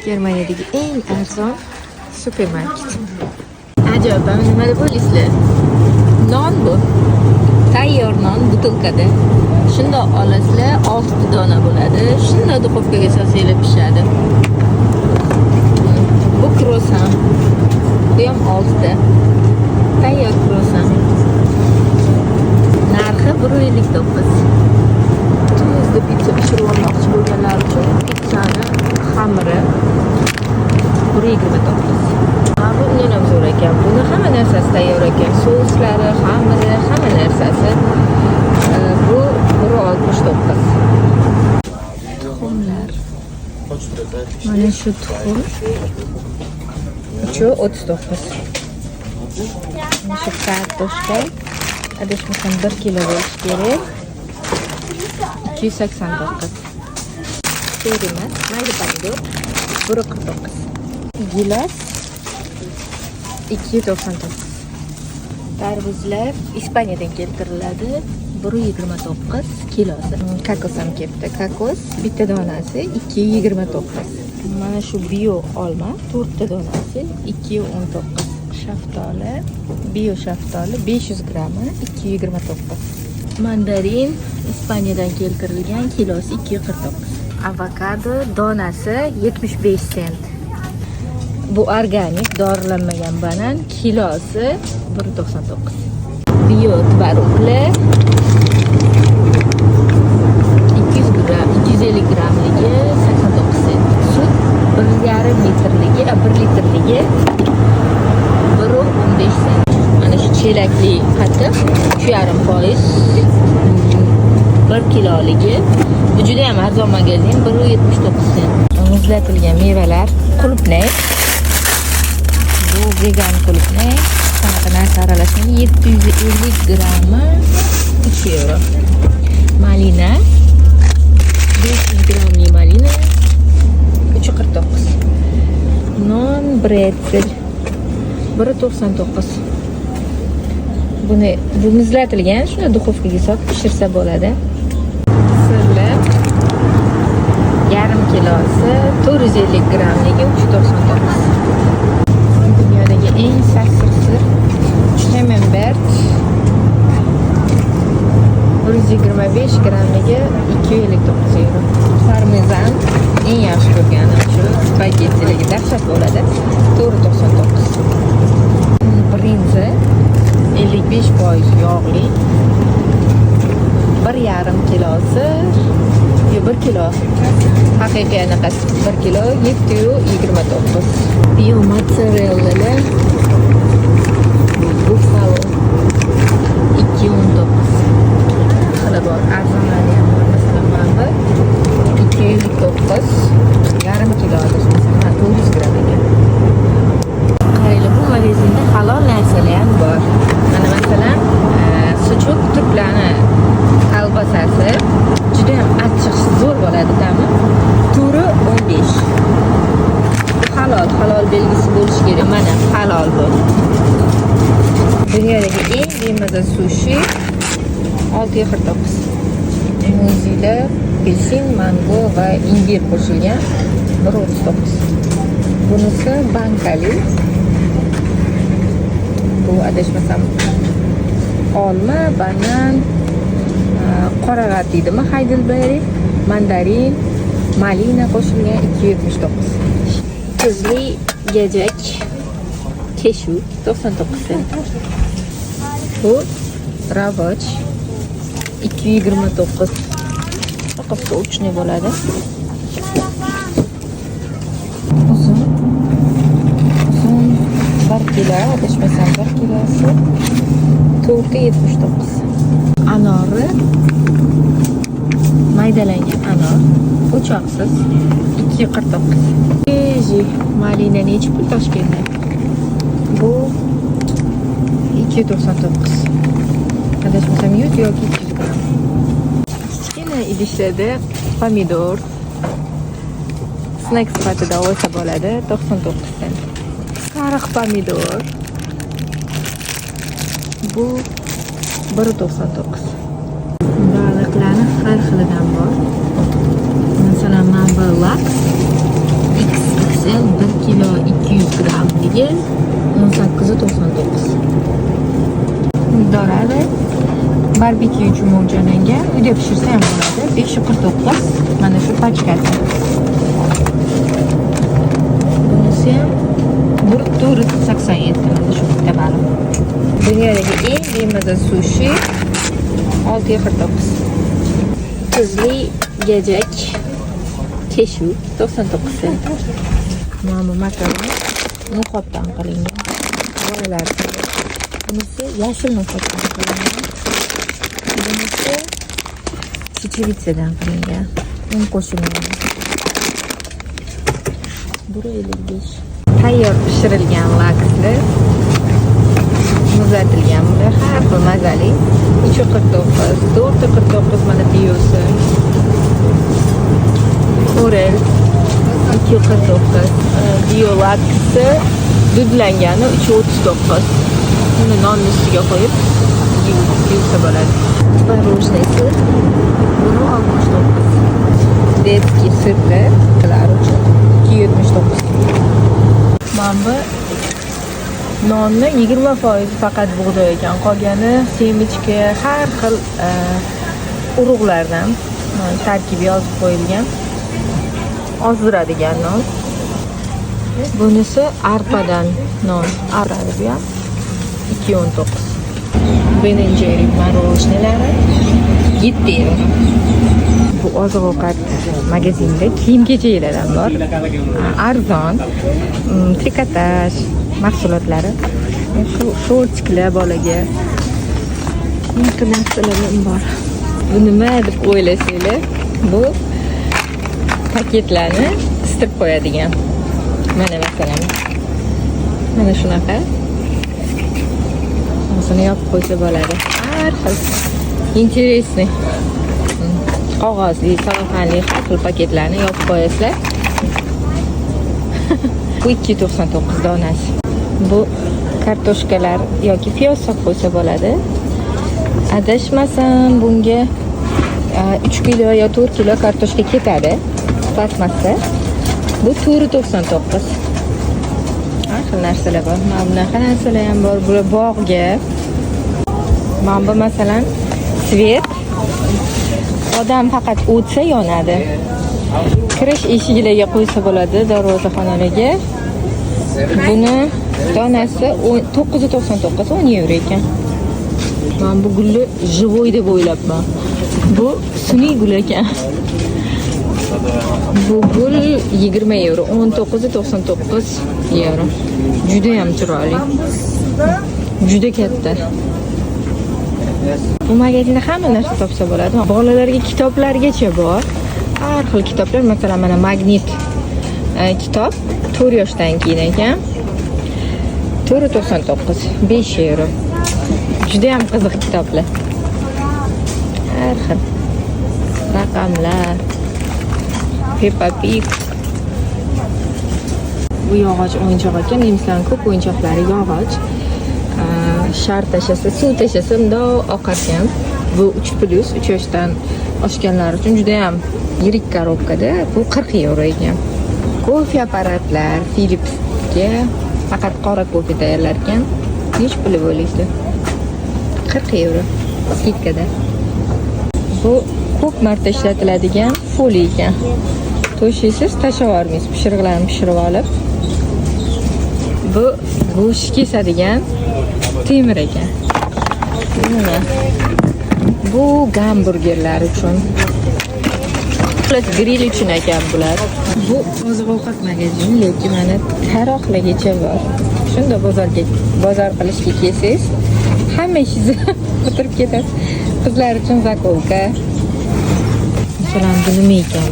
Germaniyadagi eng arzon supermarket. Ajoyib, nima deb o'ylaysizlar? Non bu. Tayyor non butilkada. Shundoq olasizlar, 6 ta dona bo'ladi. Shundoq duxovkaga solsanglar pishadi. Bu kruassan. Bu ham 6 ta. Tayyor kruassan. Narxi 1,59. Tuzda pitsa pishirib olmoqchi bo'lganlar uchun pitsani xamiri 1,29. Ha, bu undan ham zo'r ekan. Buni hamma narsasi tayyor ekan. Souslari, xamiri, hamma narsasi. Bu 1,69. Tuxumlar. Mana shu tuxum 3,39. Mana shu kartoshka adashmasam 1 kilo bo'lishi kerak. 289. Cherry emas, mayda pomidor 1,49. Gilos 2,99. Tarvuzlar Ispaniyadan keltiriladi. 1,29 kilosi. Kokos ham kelibdi. Kokos bitta donasi 2,29. Mana shu bio olma 4 ta donasi 2,19. Shaftoli, bio shaftoli 500 grammi 2,29. Mandarin Ispaniyadan keltirilgan, kilosi 2,49. Avokado donasi 75 sent. Bu organik, dorilanmagan banan kilosi 1,99. Bio tvoroglar 200 gram, 250 grammligi 89 sent. Sut 1,5 litrligi, 1 litrligi 1,15 sent. Mana shu chelakli qatiq 3,5%, 1 kiloligi. Bu juda ham arzon magazin, 1,79 sent. Muzlatilgan mevalar, qulupnay. Bu vegan qulupnay. Qanaqa narsa aralashgan, 750 grammi 3 yevro. Malina 500 grammli malina 3,49. Non bretzel 1,99. Buni, bu muzlatilgan, shuni duxovkaga solib pishirsa bo'ladi. Sirli yarim kilosi 450 grammligi 3,99. Dunyodagi eng sassiq sir Camembert 125 grammligi 2,59 yevro. Parmezan eng yaxshi ko'rganim shu, spagettiligi dahshat bo'ladi. 4,99. Brinza 55% yog'li. 1,5 kilosi, yo 1 kilo. Haqiqiy anaqasi 1 kilo 7,29. Bio mozzarellalar Buffalo 2,19. Xili bor, arzonlari ham bor. Masalan, mana bu 259, yarim kilo adashmasam, ha, 400 gramm ekan. Qaranglar, bu magazinda halol narsalar ham bor. Mana masalan, sucuk turklarni kolbasasi juda ham achchiq, zo'r bo'ladi ta'mi. Turi 15. Bu halol, halol belgisi bo'lishi kerak. Mana halol bu. Dunyodagi eng bemaza sushi 6,49. Muzila apelsin, mango va imbir qo'shilgan 1,39. Bunisi bankali. Bu adashmasam olma, banan, qorag'at deydimi, Heidelberry, mandarin, malina qo'shilgan 2,79. Tuzli gajak keshu 99 sent. Bu ravach 2,29. Faqat сочный bo'ladi. Uzum. Uzum 1 kilo, adashmasam 1 kilosi 4,79. Anori, maydalangan anor, po'choqsiz 2,49. Свежий malina nechi pul Toshkentda? Bu 2,99. Adashmasam 100 yoki 200 gramm. Kichkina idishlarda pomidor snack sifatida olsa bo'ladi, 99 sent. Sariq pomidor bu 1,99. Baliqlarni har xilidan bor. Masalan, mana bu laks XXL. Gel 18,99. Dorada barbekyu uchun mo'ljallangan. Uyda pishirsa ham bo'ladi. 5,49 mana shu pachkasi. Bunisi ham 4,87, mana shu bitta baliq. Dunyodagi eng bemaza sushi 6,49. Tuzli gajak keshu 99 sent. Mana bu makaron no'xatdan qilingan. Bolalar. Bunisi yashil no'xatdan qilingan. Bunisi чечевица dan qilingan. Un qo'shilmagan. 1,55. Tayyor pishirilgan lakslar, muzlatilgan bular, har xil mazali. 3,49, 4,49 mana biosi. Forel 2,49. Bio laksi dudlangani 3,39. Buni nonni ustiga qo'yib yeysa bo'ladi. Творожный сыр. Buni 69. Детский сыр lar qizlar uchun 2,79. Mana bu nonni 20% faqat bug'doy ekan, qolgani семечка, har xil urug'lardan. Mana tarkibi yozib qo'yilgan. Ozdiradigan non. Bunisi arpadan non. Arpa bu ham 2,19. Ben Jerry мороженое lari 7 yevro. Bu oziq-ovqat magazinda kiyim-kechaklar ham bor. Arzon, trikotaj mahsulotlari. Shu шортик lar bolaga. Bunaqa narsalar ham bor. Bu nima deb o'ylasanglar, bu paketlarni qistirib qo'yadigan. Mana masalan, mana shunaqa. Og'zini yopib qo'ysa bo'ladi. Har xil интересный. Qog'ozli, sellofanli har xil paketlarni yopib qo'yasizlar. Bu 2,99 donasi. Bu kartoshkalar yoki piyoz solib qo'ysa bo'ladi. Adashmasam, bunga 3 kilo yo 4 kilo kartoshka ketadi. Plastmassa. Bu 4,99. Har xil narsalar bor. Mana bunaqa narsalar ham bor. Bular bog'ga. Mana bu masalan свет. Odam faqat o'tsa yonadi. Kirish eshigilarga qo'ysa bo'ladi, darvozaxonalarga. Buni donasi 9,99, 10 yevro ekan. Mana bu gulni живой deb o'ylabman. Bu sun'iy gul ekan. Bu gul 20 yevro, 19,99 yevro. Juda ham chiroyli. Juda katta. Bu magazinda hamma narsa topsa bo'ladi. Bolalarga kitoblargacha bor. Har xil kitoblar, masalan, mana magnit kitob 4 yoshdan keyin ekan. 4,99, 5 yevro. Juda ham qiziq kitoblar. Har xil raqamlar. Peppa Pig. Bu yog'och o'yinchoq ekan. Nemislarning ko'p o'yinchoqlari yog'och. Shar tashlasa, suv tashlasa bundoq oqar ekan. Bu 3 plyus, 3 yoshdan oshganlar uchun juda ham yirik коробка da. Bu 40 yevro ekan. Kofe apparatlar Philipsga, faqat qora kofe tayyorlar ekan. Nechi puli o'ylaysiz? 40 yevro скидка da. Bu ko'p marta ishlatiladigan foliya ekan. To'shaysiz, tashlab yubormaysiz, pishiriqlarni pishirib olib. Bu go'sht kesadigan temir ekan. Bu nima? Bu gamburgerlar uchun. Xullas, grill uchun ekan bular. Bu oziq-ovqat magazini, lekin mana taroqlargacha bor. Shunda bozorga bozor qilishga kelsangiz, hamma ishingizni bitirib ketasiz. Qizlar uchun заколка. Masalan, bu nima ekan?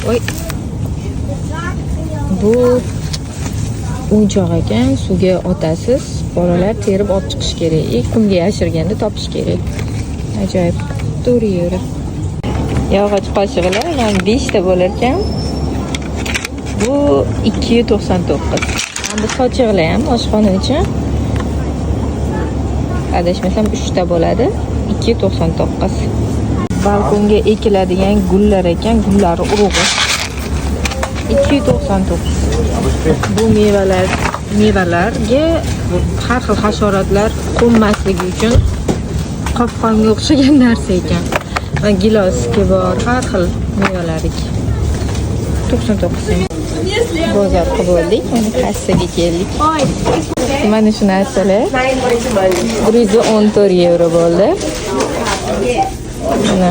Voy. Bu o'yinchoq ekan, suvga otasiz, bolalar terib olib chiqish kerak. И qumga yashirganda topish kerak. Ajoyib. 4 yevro. Yog'och qoshiqlar mana 5 ta bo'lar ekan. Bu 2,99. Mana bu sochiqlar ham oshxona uchun. Adashmasam 3 ta bo'ladi. 2,99. Balkonga ekiladigan gullar ekan, gullari urug'i. 2,99. Bu mevalar. Mevalarga har xil hasharotlar qo'nmasligi uchun qopqonga o'xshagan narsa ekan. Va giloski bor, har xil mevalarniki. 99 sent. Bozor qilib bo'ldik, mana kassaga keldik. Mana shu narsalar 114 yevro bo'ldi. Mana.